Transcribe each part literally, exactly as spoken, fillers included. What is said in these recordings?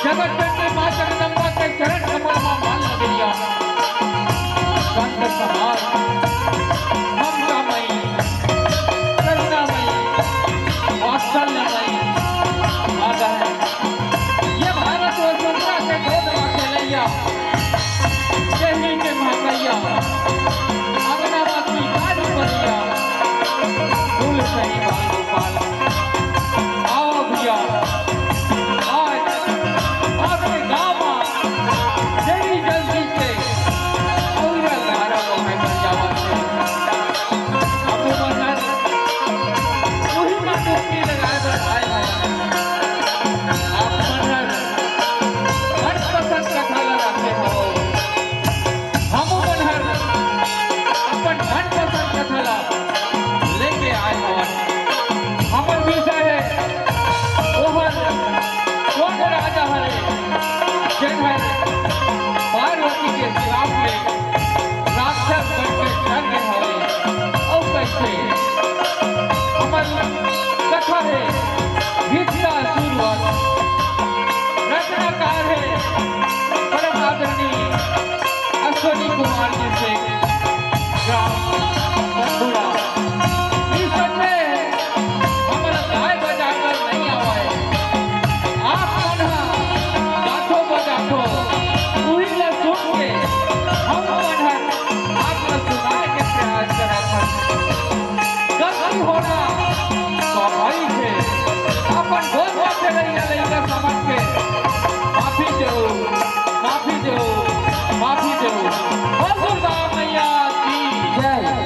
जगत जननी माँ जगदम्बा के चरण कमल मा माल लगइया। संत समाज, ममता मई, करुणा मई, वात्सल्य मई माता है। ये भारत वसुंधरा के गोद मा खेलइया, देही के महकइया, अंगना मा की बारी परिया, फूल सही बाल गोपाल। आओ भैया, आज आपके गांव मा जल्दी जल्दी से अउर धारा को मैं बन जावा। अब वो मन हर वही मा डुबकी लगाए बर आए हो। आप मन हर मनपसंद कथा ला रखे हो। हमू मन हर अपन मनपसंद कथा ला लेके आए हवन। हमर विषय है ओहर कोन राजा हरे, जेन हर पार्वती के श्राप ले राक्षस बन के चल गे हवे, अउ कैसे। हमर कथा है गीत का शुरुआत, रचनाकार है परम आदरणीय अश्विनी कुमार जी से, ग्राम बंधुरा। इस समय हमरा गाय बजाए बर नहीं आवय। आप मन ह गाथो बजाथो, उही ला सुन के हम मन ह आप ला सुनाए के प्रयास करत हन। गलती होना स्वाभाविक है। अपन गोद में खेलइया लइका समझ के माफी दो, माफी दो, माफी दो। बोल दुर्गा मैया की जय।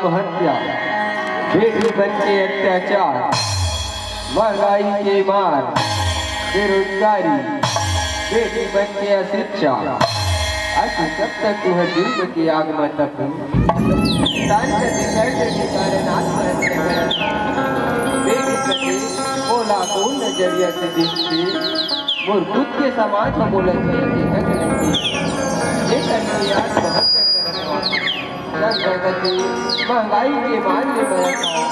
हत्या, बेटी मन के अत्याचार, महंगाई के मार, बेरोजगारी, बेटी मन के अशिक्षा, अति जब तक तुहर जुल्म के आग म तपहूं, तान के निकल के कारण आत्महत्या करत हंव। बेटी पति मोला कोन नजरिया से देखथे, मोर खुद के समाज म मोला जिए के हक नइ हे। ये करके आत्महत्या करत हंव। संग संगति, महंगाई के मार ले मरत हंव।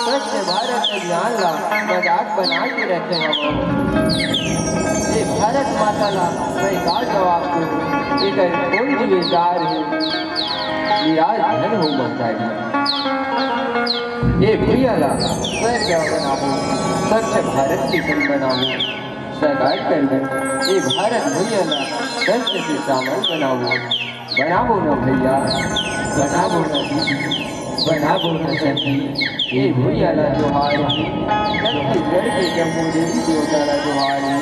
स्वच्छ भारत अभियान ला मजाक बना के रखे हवंव। ये भारत माता ला मैं का जवाब दूं? एकर कोन जिम्मेदार हे? निराश झन हो महतारी। ये भुइयां ला स्वर्ग बनाबो, स्वच्छ भारत के संग बनाबो। सरकार करबो, ये भारत भुइयां ला दस से सावन बनाबो। बनाबो ना भैया, बनाबो ना दीदी, बनाबो ना सखी। ये भुइयां ला जोहार हे, छत्तीसगढ़ के जम्मो देवी देवता ला जोहार हे,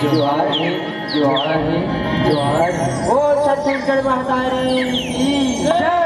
जोहार हे, जोहार हे, जोहार। बोल छत्तीसगढ़ महतारी की जय।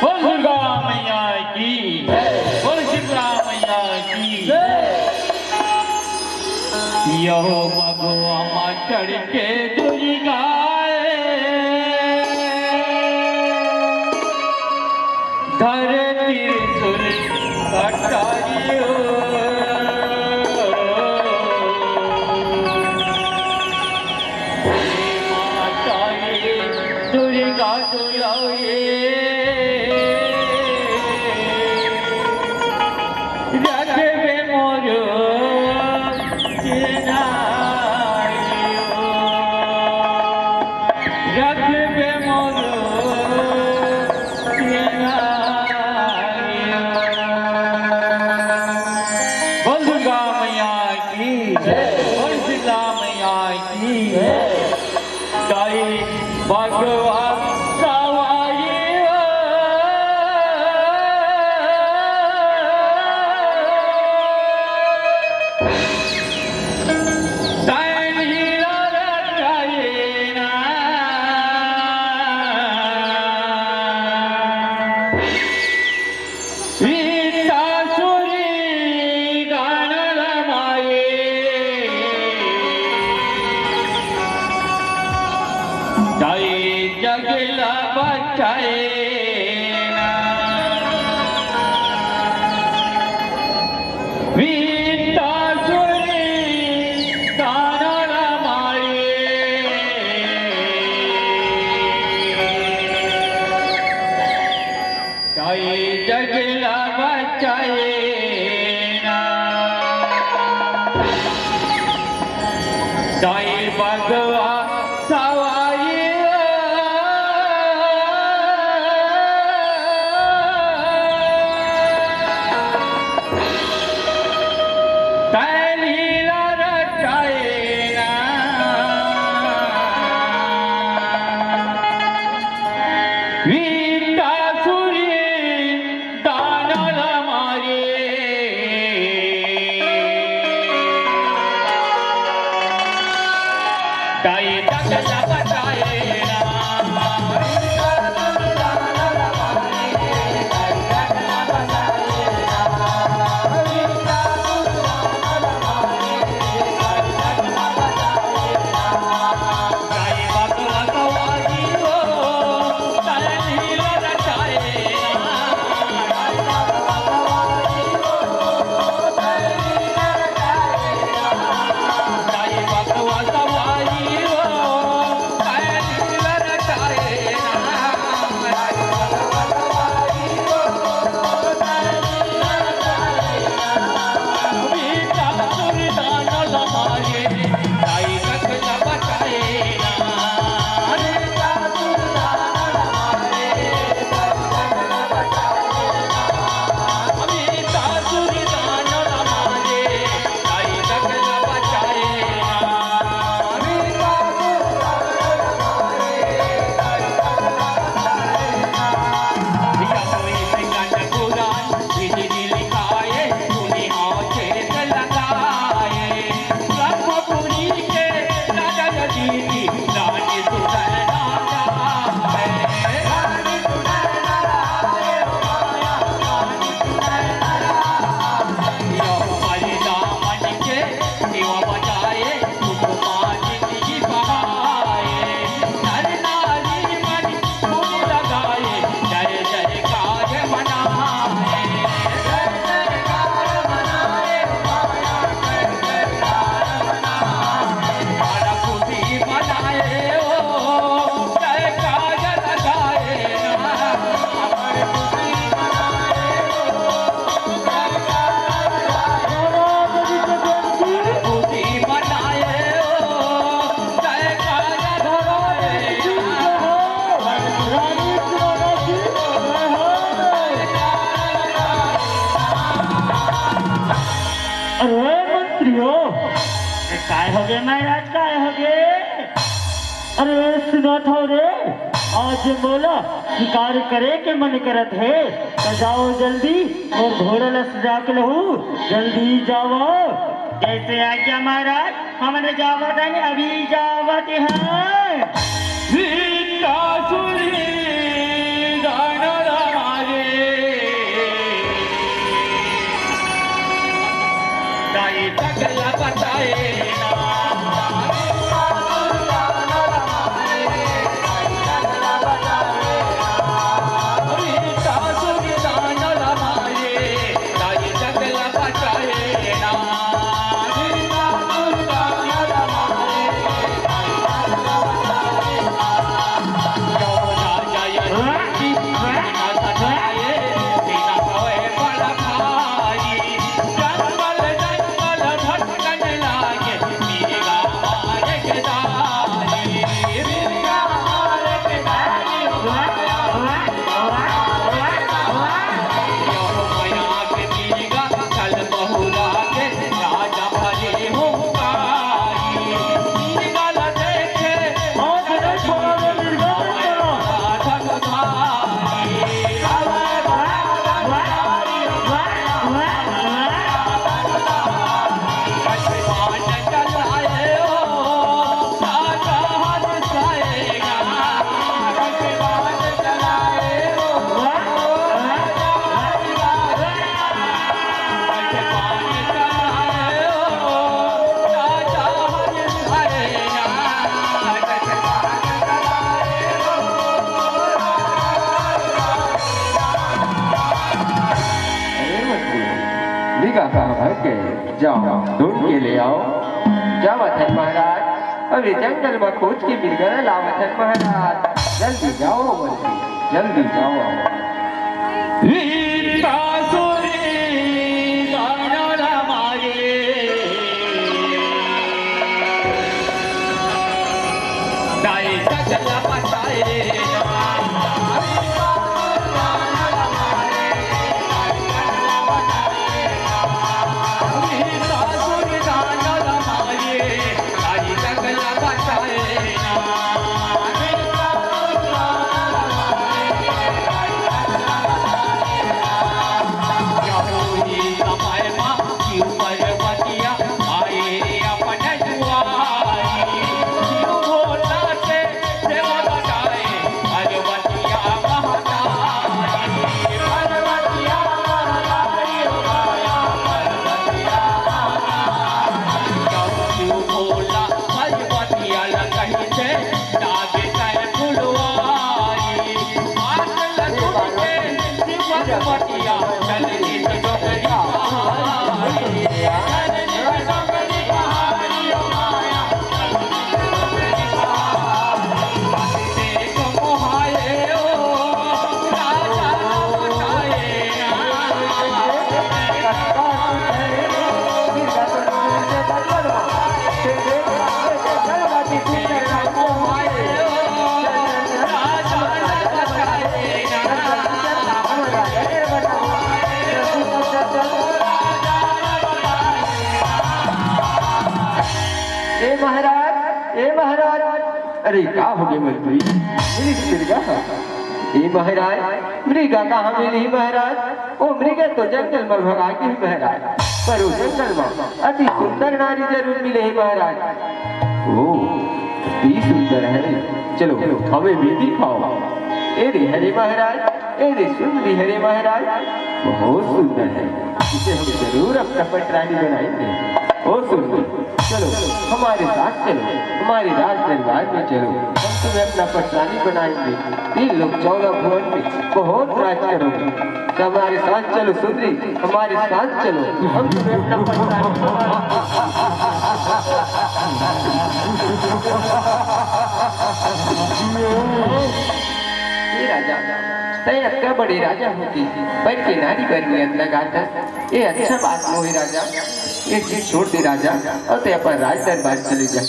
बोल दुर्गा मैया की, बोल शीतला मैया की। यहो मगवा मा चढ़ के दुर्गा ए, धर त्रिशूल कटारियो। माता ए दुर्गा दुलारी, रखबे मोर चिन्हारियो, रखबे मोर चिन्हारियो। बोल दुर्गा मैया की जय, बोल शीतला मैया की जय। दाई भगवा सवाई हो। दाई हीरा रचाए ना। वीरतासुरी गाणला माये, दाई जगला बचाए ना। वीरतासुरी गाणला माये, दाई जगला बचाए ना। दाई भगवा सवाई, तैं लीला रचाए ना। वीरतासुरी दानल मारे। दाई जगला बचाए ना। रानी सुनोगा जी। अरे मंत्रियों, ये काय होगे महाराज, काय होगे? अरे सुनत हव रे, आज मोला शिकार करे के मन करत हे, त जाओ जल्दी अउ घोड़ा ला सजा के लहू, जल्दी जाओ। जैसे आज्ञा महाराज, हमन जावत हन, अभी जावत हन। अरे मंत्री, मृगा कहाँ भाग गए? जाओ, ढूंढ के ले आओ। जावत हन महाराज, अभी जंगल में खोज के मृगा ला लावत हन महाराज। जल्दी जाओ मंत्री, जल्दी जाओ। ए महाराज, ए महाराज, अरे का होगे मंत्री? मृग मिर्गा? ए महाराज, मृगा कहाँ मिलही महाराज? ओ मृगा तो जंगल में भगा गे हे महाराज, पर ओ जंगल में अति सुंदर नारी जरूर मिले हे महाराज। ओ, अति सुंदर हे, चलो हमें भी दिखाओ। ए रे हरे महाराज, ए रे सुंदरी हरे महाराज, बहुत सुंदर हे, इसे हम जरूर अपना पटरानी बनाएंगे। ओ सुंदरी, चलो हमारे साथ चलो, हमारे राज दरबार में चलो, हम तुम्हें अपना पटरानी बनाएंगे। तीन लोक चौदह भुवन में बहुत राज करोगे। तो हमारे साथ चलो सुंदरी, हमारे साथ चलो, हम तुम्हें अपना पटरानी बनाएंगे। ए राजा, तैं अतका बड़े राजा होके, बर के नारी बर नियत लगाथस। ए अच्छा बात नोहे राजा, ए चीज छोड़ दे राजा, अउ तैं अपन राज दरबार चले जा।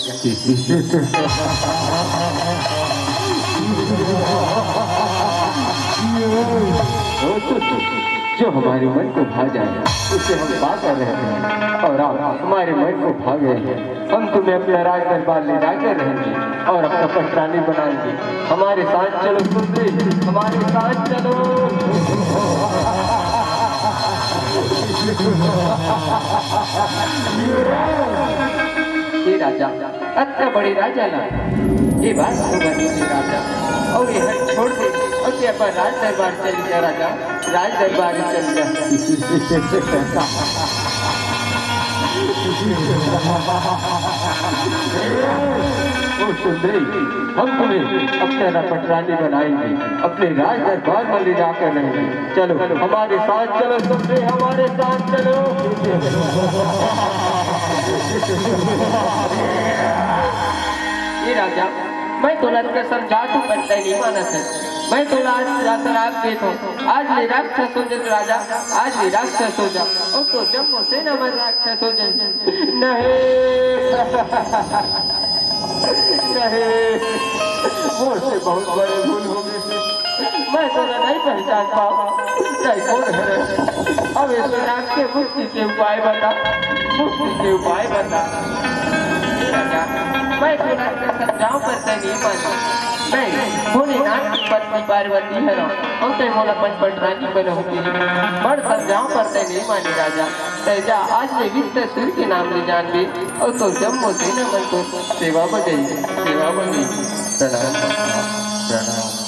जो हमारे मन को भा जाए, उसे हम पाकर रहते हैं, और आप हमारे मन को भा गए हैं। हम तुम्हें अपना राज दरबार ले जाकर रहेंगे और अपना पटरानी बनाएंगे। हमारे साथ चलो सुंदरी, हमारे साथ चलो। हे राजा, अतना बड़े राजा ला ये बात सुना दीजिए राजा, और ये हर छोड़ दे और ते अपन राज दरबार चल जा राजा, राज दरबार चल जा। ओ सुंदरी, हम तुम्हें अपने पटरानी बनाएंगे, अपने राज दरबार में ले जाकर रहेंगे। चलो हमारे साथ चलो सुंदरी, हमारे साथ चलो। ये राजा, मैं तोला अतका समझात हूँ, पर तैं नहीं मानत है। मैं तोला आज शराप देत हूँ, आज ले राक्षस हो जा राजा, आज ले राक्षस हो जा, और तो जब मुझसे न मन राक्षस हो जाए। नहीं, नहीं, मोर से बहुत बड़े भूल हो गए। मैं तोला नहीं पहचान पाऊँ, तैं कौन है? अब इस शराप के मुक्ति के उपाय बता, मुक्ति के उपाय बता। राजा, मैं तोला समझाऊं पर तैं नहीं मानत। मैं भोलेनाथ की पत्नी पार्वती हरंव, अउ तैं मोला अपन पटरानी बनहूं। मैं समझाऊं पर तैं नहीं माने राजा। तैं जा, आज ले वित्तासुर के नाम ले जानबे, अउ तोर जम्मो सेना मन तोर सेवा बजाही, सेवा बजाही। प्रणाम, प्रणाम।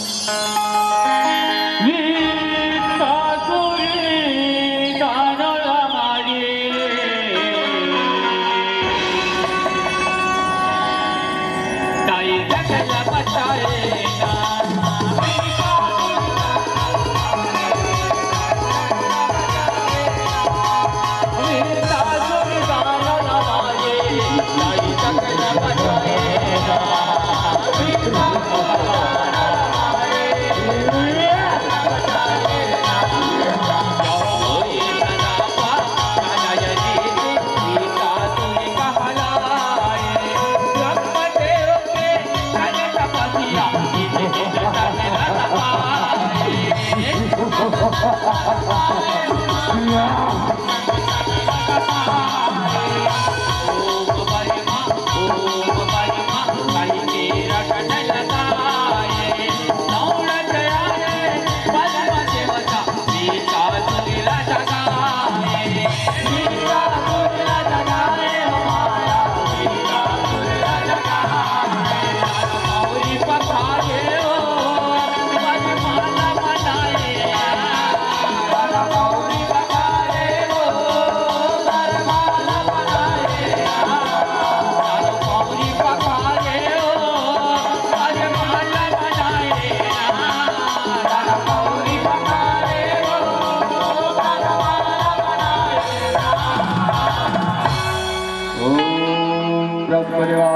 ओम ब्रह्मदेवाय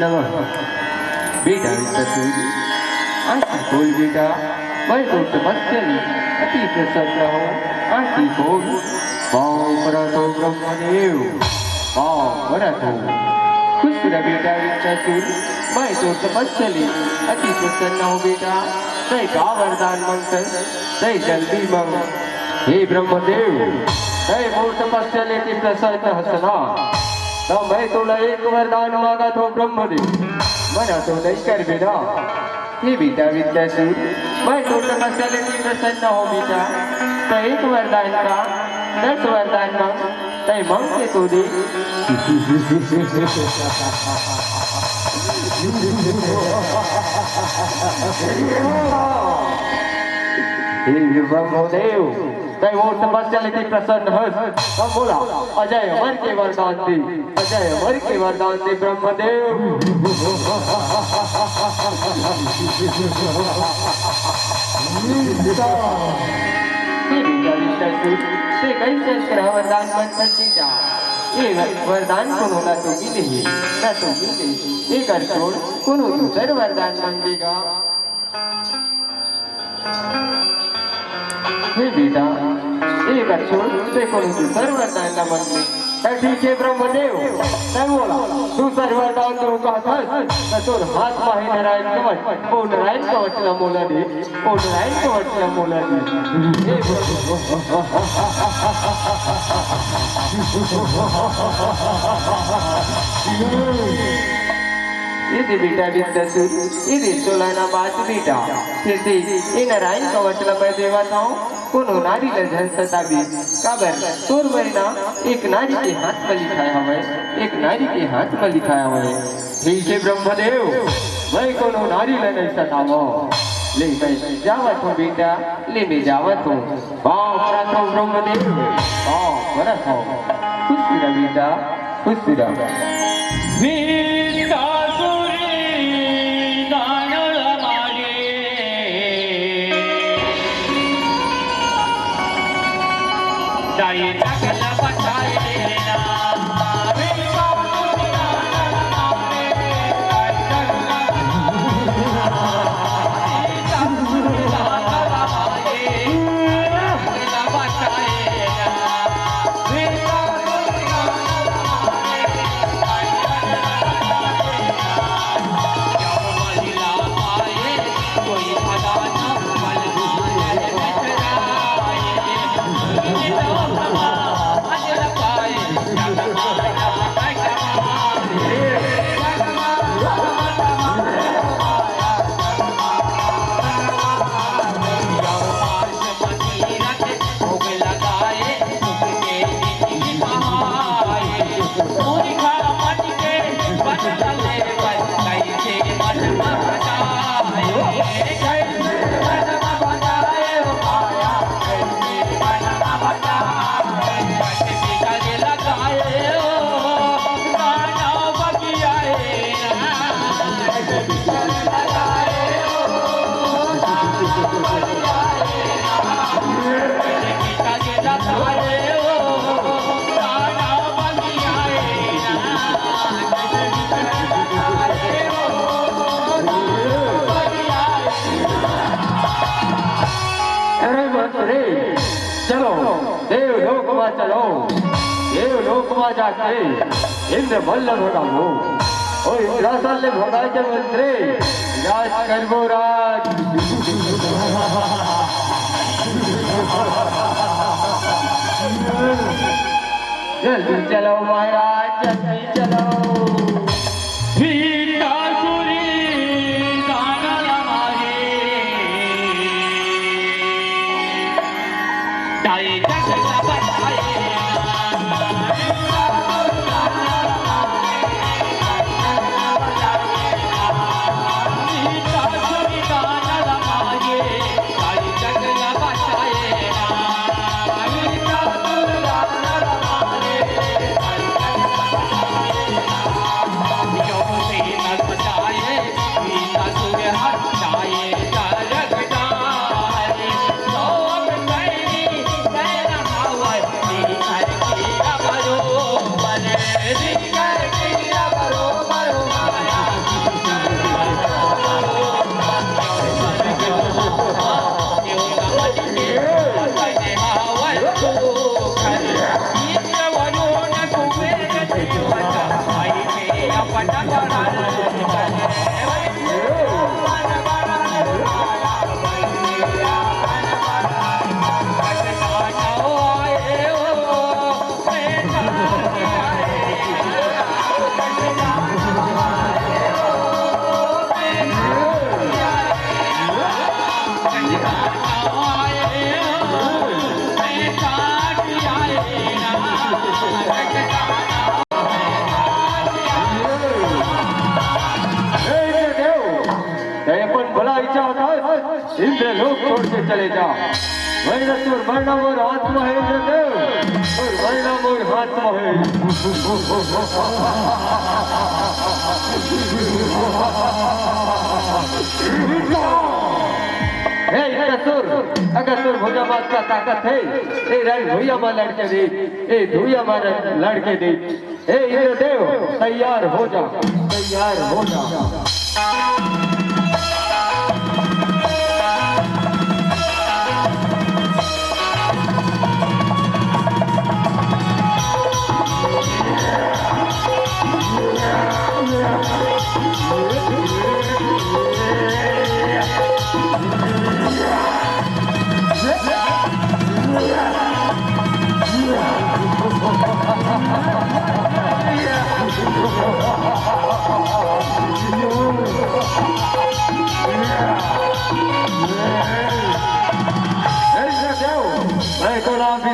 नमः। बेटा वित्तासुर, आँखी खोल बेटा, मैं तो तपस्या ले अति प्रसन्न हूँ। आँखी खोल, पाँव परत हूँ ब्रह्मदेव, पाँव परत हूँ। खुश रह बेटा वित्तासुर, मैं तो तपस्या ले अति प्रसन्न हूँ बेटा। तैं का वरदान मांगथस, तैं जल्दी मांग। हे ब्रह्मदेव, तैं मोर तपस्या ले अति प्रसन्न हस ना, त मैं तोला एक वरदान मांगत हूँ ब्रह्मदेव, मना तो नहीं करबे ना? हे बेटा वित्तासुर, मैं तोर तपस्या ले अति प्रसन्न हूँ बेटा, त एक वरदान का दस वरदान मांग, तैं मांग के तो देख। हे ब्रह्मदेव, तैं मोर तपस्या ले अति प्रसन्न हस, त मोला अजय अमर के वरदान दे, अजय अमर के वरदान दे ब्रह्मदेव। हे बेटा वित्तासुर, तैं कइसे अस ग्रह वरदान मांगथस बेटा? ये वरदान कोनो ला तो मिले ही, ना तो मिले ही। एकर छोड़ कोनो दूसर वरदान मांगबे गा। हे बेटा, एकर छोड़ तैं कोनो दूसर वरदान ला मांगबे। त ठीक हे ब्रह्मदेव, तैं मोला दूसर वरदान दे कहत हस, त तोर हाथ म हे नारायण कवच, ओ नारायण कवच ला मोला दे, ओ नारायण कवच ला मोला दे। हे प्रभु। ए दे बेटा वित्तासुर, ए दे तोला ना बात बेटा। फिर दे, ए नारायण कवच ला मैं देवत हूँ, कोनो नारी ला झन सताबे। काबर तोर मरना एक नारी के हाथ म लिखाय हवय, एक नारी के हाथ म लिखाय हवय। ठीक हे ब्रह्मदेव, मैं कोनो नारी ला नइ सतावंव। ले मैं जावत हूँ बेटा, ले मैं जावत हूँ। पाँव परत हूँ ब्रह्मदेव, पाँव परत हूँ। खुश रह बेटा, खुश रह। अरे बाप रे, चलो देवलोक मा चलो, देवलोक मा जाके इंद्र मल्ल भगावो। ओ इंद्रासन ले भगाए के मंत्री, राज करबो राज। जल्दी चलो महाराज, जल्दी चलो। हे इंद्रदेव, तैं अपन भला इच्छा होता, इंद्रलोक छोड़ के चले जा। वैर तोर मरना मोर हाथ में है इंद्रदेव, तोर मरना मोर हाथ में है। हे इंद्रसुर, अगर तोर भुजा मा अतना ताकत है, ए रण भुइया मा लड़के दे, ए धुइया मा लड़के दे। हे इंद्रदेव, तैयार हो जा, तैयार हो जा।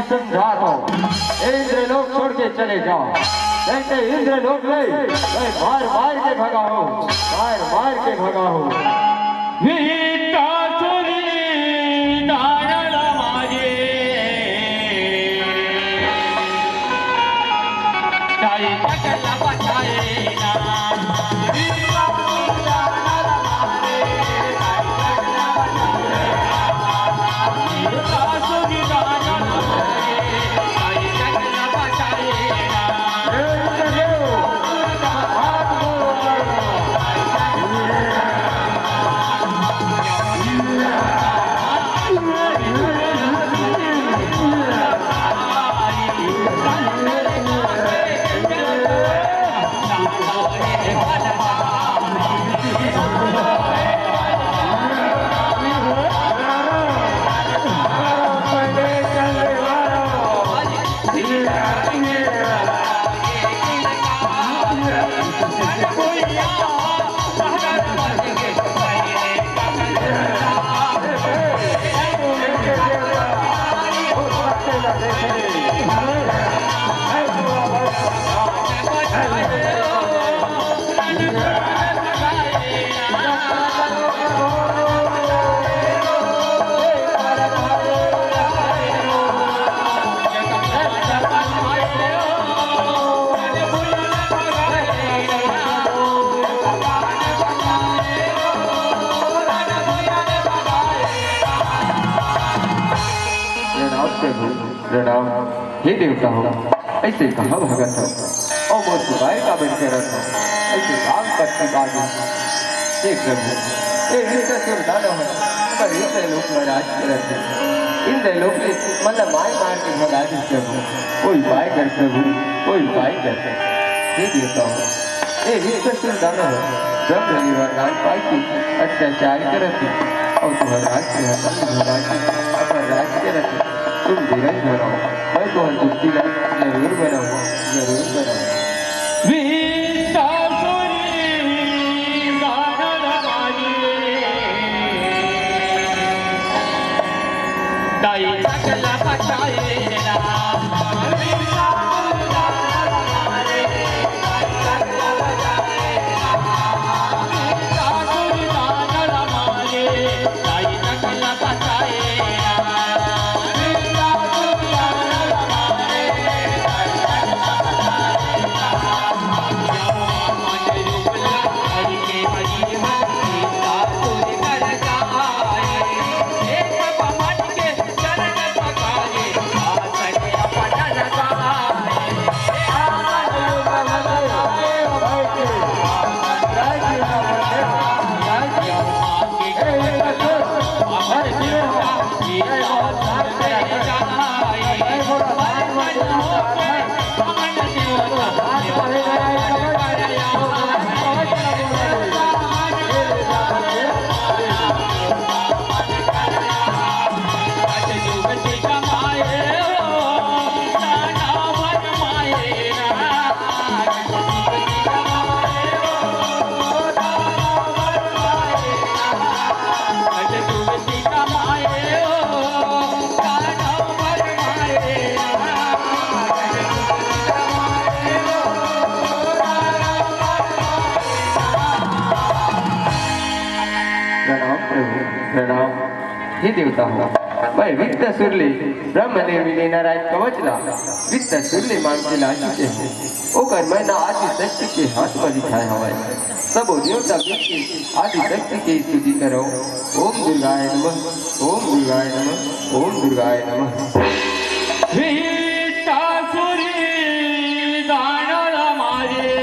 समझात हंव, ए इंद्रलोक छोड़ के चले जाव। नहीं ते इंद्रलोक ले मैं मार मार के भगाहूं, मार मार के भगाहूं। वित्तासुरी दानल मारे, ताई सकल बचाए ना। प्रणाम प्रभु, प्रणाम। हे देवता हो, अइसे कहाँ भागत हव? अउ मोर पुकार काबर करत हव? अइसे काम करती बाजू। हे प्रभु, ए वित्तासुर दानव ह, पर इंद्रलोक म राज करत हे। इंद्रलोक ले मन ल मार मार के भगा दिस प्रभु। कोई उपाय कर प्रभु, कोई उपाय कर। हे देवता हो, ए वित्तासुर दानव ह, ब्रह्म ले वरदान पाय के अत्याचार करत हे। अउ तुहर राज के हतन भगा के अपन राज करत हे। तुम धीरज धरो, मैं तुहर जुक्ति ला जरूर बनाऊं, जरूर बनाऊं। वित्तासुरी दानल मारे, ताई सकल बचाए ना। प्रणाम प्रभु, प्रणाम। हे देवता हो, मैं वित्तासुर ले ब्रह्म ले मिले नारायण कवच ला वित्तासुर ले मांग के ला चुके हंव। ओकर मैं ना आदि शक्ति के हाथ म दिखाए हवय। सबो देवता मिलके आदि शक्ति के स्तुति करव। ओम दुर्गाय नमः, ओम दुर्गाय नमः, ओम दुर्गाय नमः। वित्तासुरी दानल मारे,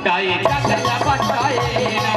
ताई सकल बचाए ना।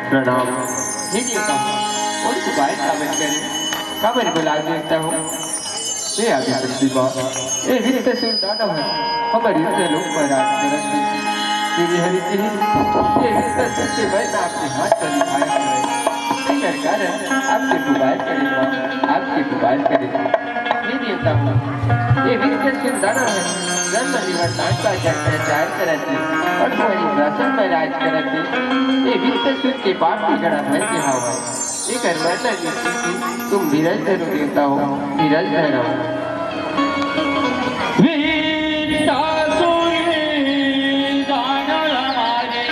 प्रणाम। हे देवता हो, मोर पुकार काबर करे? काबर बुलाय देवता हो? हे आदि शक्ति बा, हे वित्त सुर दानव हे, हमर इंद्रलोक म राज करत हे। श्री हरि जी, हे वित्त सुर के मैं आपके हाथ म लिखाय हवय। तेकर कारण आपके पुकार करे बा, आपके पुकार करे। हे देवता हो, ये वित्त सुर दानव हे, जन्म निवर्तान का अत्याचार करत हे अउ वही इंद्रासन में राज करत हे। ये वित्त सुर के पाप के गणा भर के हावय। एकर मरना निश्चित हे, तुम धीरज धरो देवता हो, धीरज धरो। वित्त सुर दानव हमारे।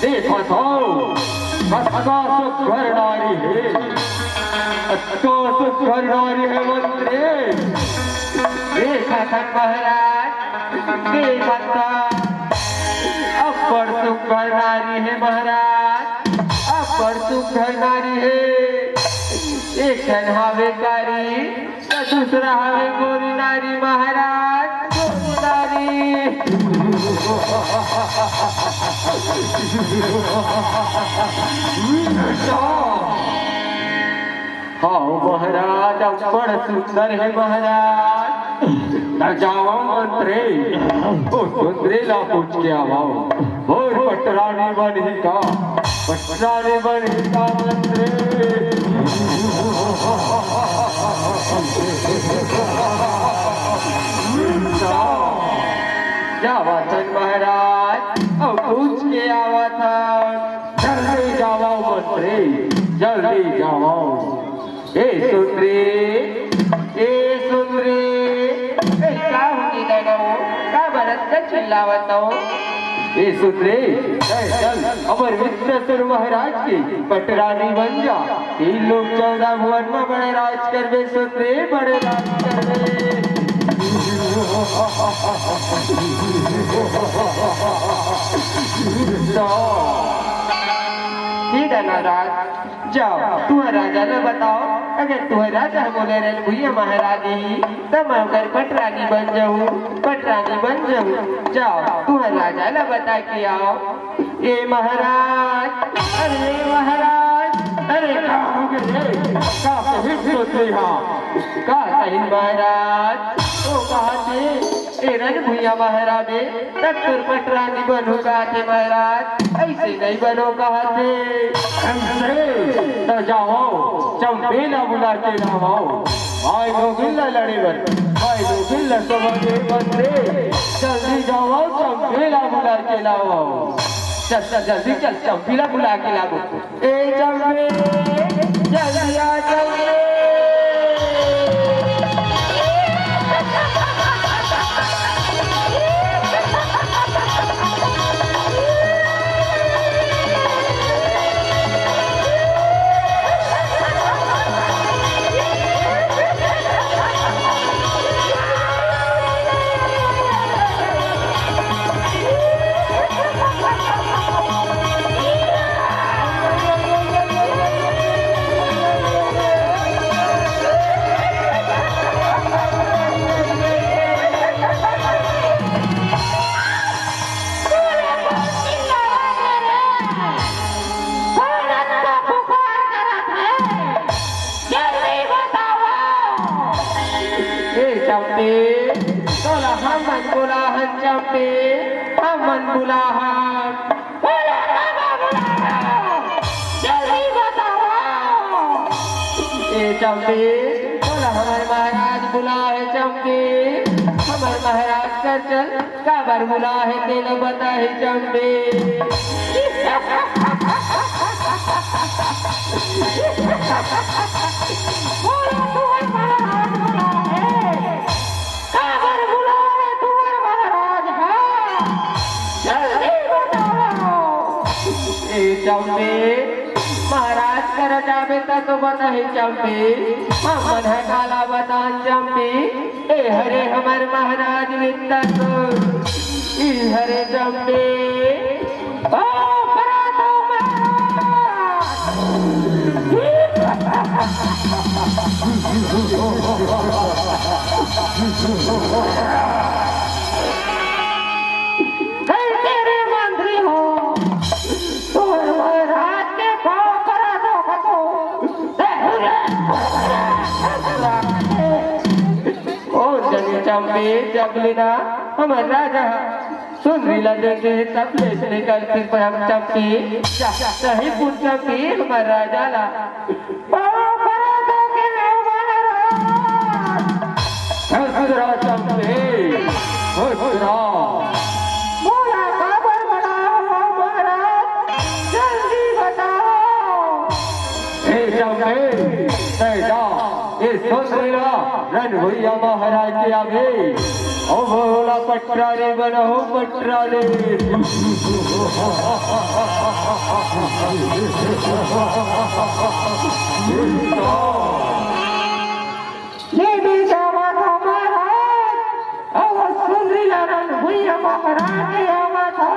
देखत हव, कतका सुघर नारी हे, कतका सुघर नारी हे मंत्री। देखत हन महाराज, देखत हन, अब्बड़ सुघर नारी हे महाराज, अब्बड़ सुघर नारी हे। एक ठन हावे कारी, त दूसरा हवे गोरी नारी महाराज, गोरी नारी। हाँ महाराज, अब्बड़ सुंदर हे महाराज। त जावव मंत्री, ओ सुंदरी ला पूछ के आवव। मोर पटरानी बनही का? पटरानी बनही का मंत्री? जावत हन महाराज, अउ पूछ के आवत हन। जल्दी जावव मंत्री, जल्दी जावव। ए सुंदरी, ए सुंदरी। ए, का होगे दादा हो? काबर अतका चिल्लावत हो? ए सुंदरी, चल, चल, हमर वित्त सुर महाराज के पटरानी बन जा। तीन लोक चौदह भुवन म बड़े राज करबे सुंदरी, बड़े राज करबे। ठीक हे ना राज? जाव, तुंहर राजा ला बताव, अगर तुंहर राजा ह मोला रन भुइयां म हरा दिही, त मैं ओकर पटरानी बन जहूं, पटरानी बन जहूं। जाव, तुंहर राजा ला बता के आव। ए महाराज, अरे महाराज, अरे का होगे रे? का कहिस तोर हा? का कहिस महाराज? ओ कहा थे, ए रन भुइयां म हराबे, त तोर पटरानी बनहूं कहाथे महाराज, अइसे नइ बनव कहाथे। अइसे त जावव, चंपे ला बुला के लावव। भाई नोगिल ला लड़े बर, भाई नोगिल ला सबके बंदे। जल्दी जावव, चंपे ला बुला के लावव। चल, चल, जल्दी चल, चंपी ला बुला के लावव। ए चंपे, जल्दी आ चंपे। चंपी, तोला हमन बुलाहन चंपी, हमन बुलाहन। बोला, काबर बुलाहन? जल्दी बताओ। ए चंपी, तोला हमर महाराज बुलाहे चंपी, हमर महाराज कर चल, काबर बुलाहे तेला बताही चंपी। बोला, तुहर महाराज बुलाहे। काबर बुलाए तुहर महाराज हा? जल्दी बताओ। ए चंपी, महाराज करा जाबे त तो बताही चंपी। हमन ह काला बतान चंपी। ए हरे हमर महाराज वित्तासुर। ई हरे चंपी। ओ, परा दो महाराज। कइसे रे मंत्री हो, तोर महाराज के पाँव परा दो कतो। ओ जनी चंपी, जब लेना हमर राजा सुंदरी ला देखे हे, तब ले निकल फिर पर हम चंपी। सही पूछ चंपी, हमर राजा ला। पाँव परा दो के रे महाराज। हसरा चंपी, हसरा। बोला काबर बुलाए हो महाराज, जल्दी बताओ। हे चंपी, तैं जा, ए सुंदरी ला रणभुइया महाराज के आगे। ओ बोला पटरानी बनहूँ पटरानी। ये भी जावा था महाराज, अउ सुंदरी ला रणभुइया महाराज के आवत हो।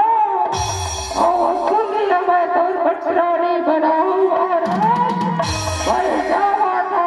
अउ सुंदरी ला मैं तोर पटरानी बनाहूँ महाराज, मैं जावा था।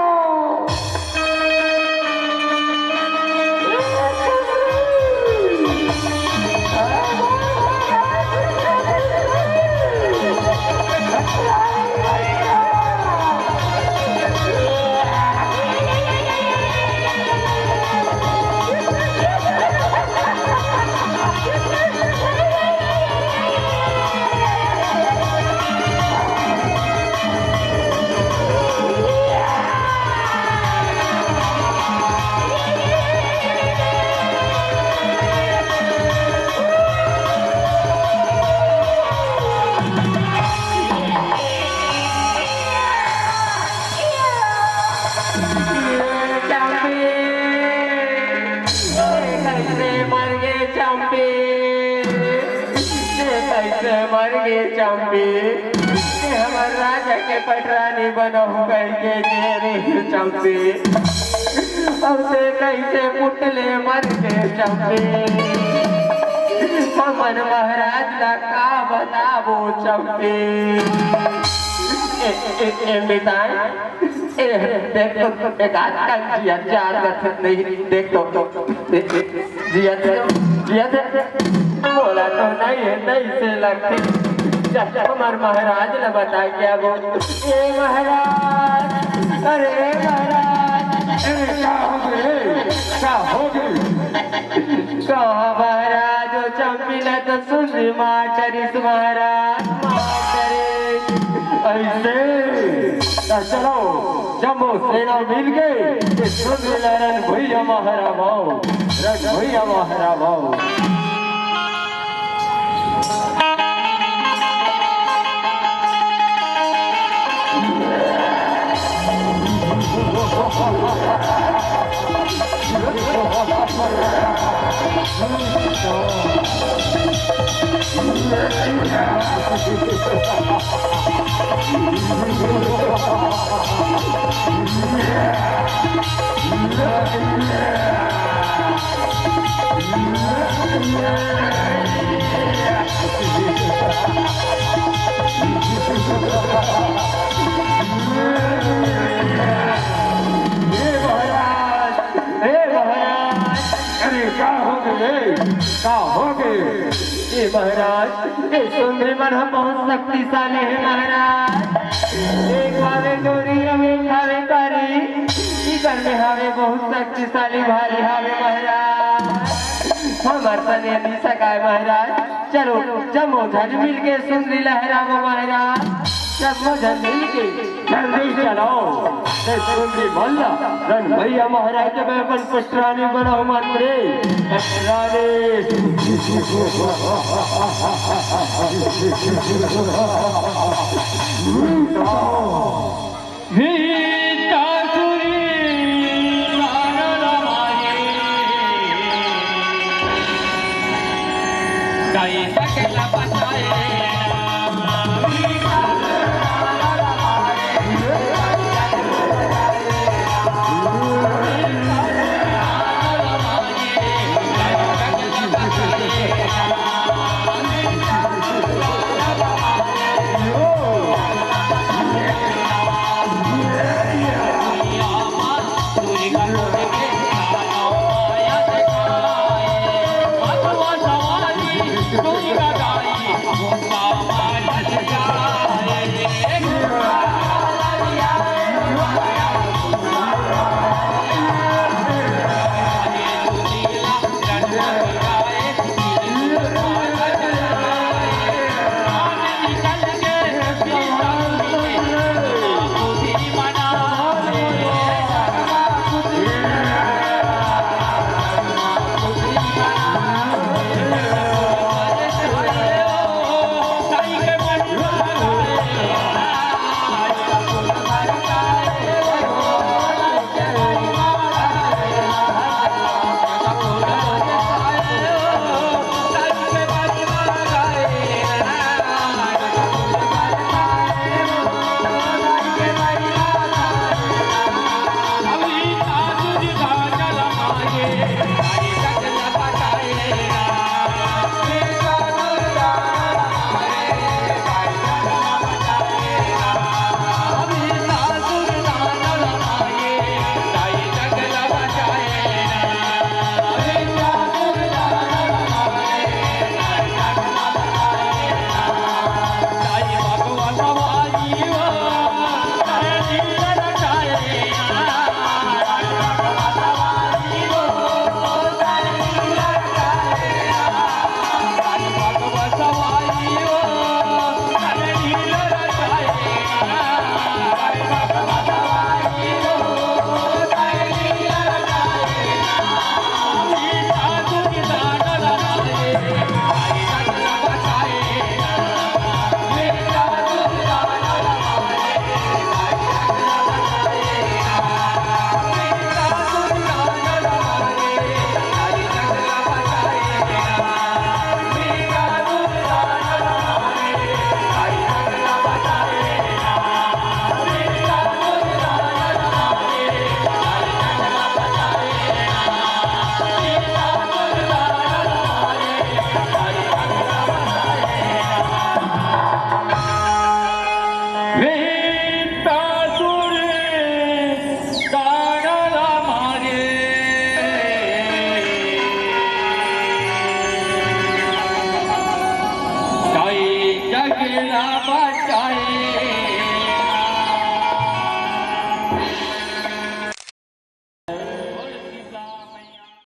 चंपी, ए कइसे मर गे चंपी? ए कइसे मर गे चंपी? ए हमर राजा के पटरानी बनहूँ कहिके गे रे चंपी। अब ते कइसे पुतले मर गे चंपी? हमन महाराज ला का बताबो चंपी? ए, ए, ए, मितान, ए, देख तो, एक आजकल जियत जात रथे नहीं, देख तो, ए, ए, जियत, जियत, बोला तो नहीं है, नहीं से लगथे। चल, चल, हमर महाराज ला बता के आबो। ए महाराज, अरे महाराज, ए, का हो गे? का हो गे? कहा महाराज, ओ चंपी ला तो सुंदरी मार डरिस महाराज, मार डरिस। अइसे? त चलो, जम्मो सेना मिलके, ए सुंदरी ला रणभुइया म हरावव, रणभुइया म हरावव। हे महाराज, हे महाराज, अरे का हो गे? का हो गे? हे महाराज, ए सुंदरी मन ह बहुत शक्तिशाली हे महाराज। एक हावे डोरी अउ एक हावे करी। में हावे बहुत शक्तिशाली भारी हावे महाराज। हमर सने दिशा काय महाराज। चलो जम्मो झन मिलके सुंदरी लहरावा महाराज। जम्मो झन मिलके जल्दी चलो। ते सुंदरी मल्ला रन भैया महाराज के मैं अपन पटरानी बनाऊं मंत्री। पटरानी।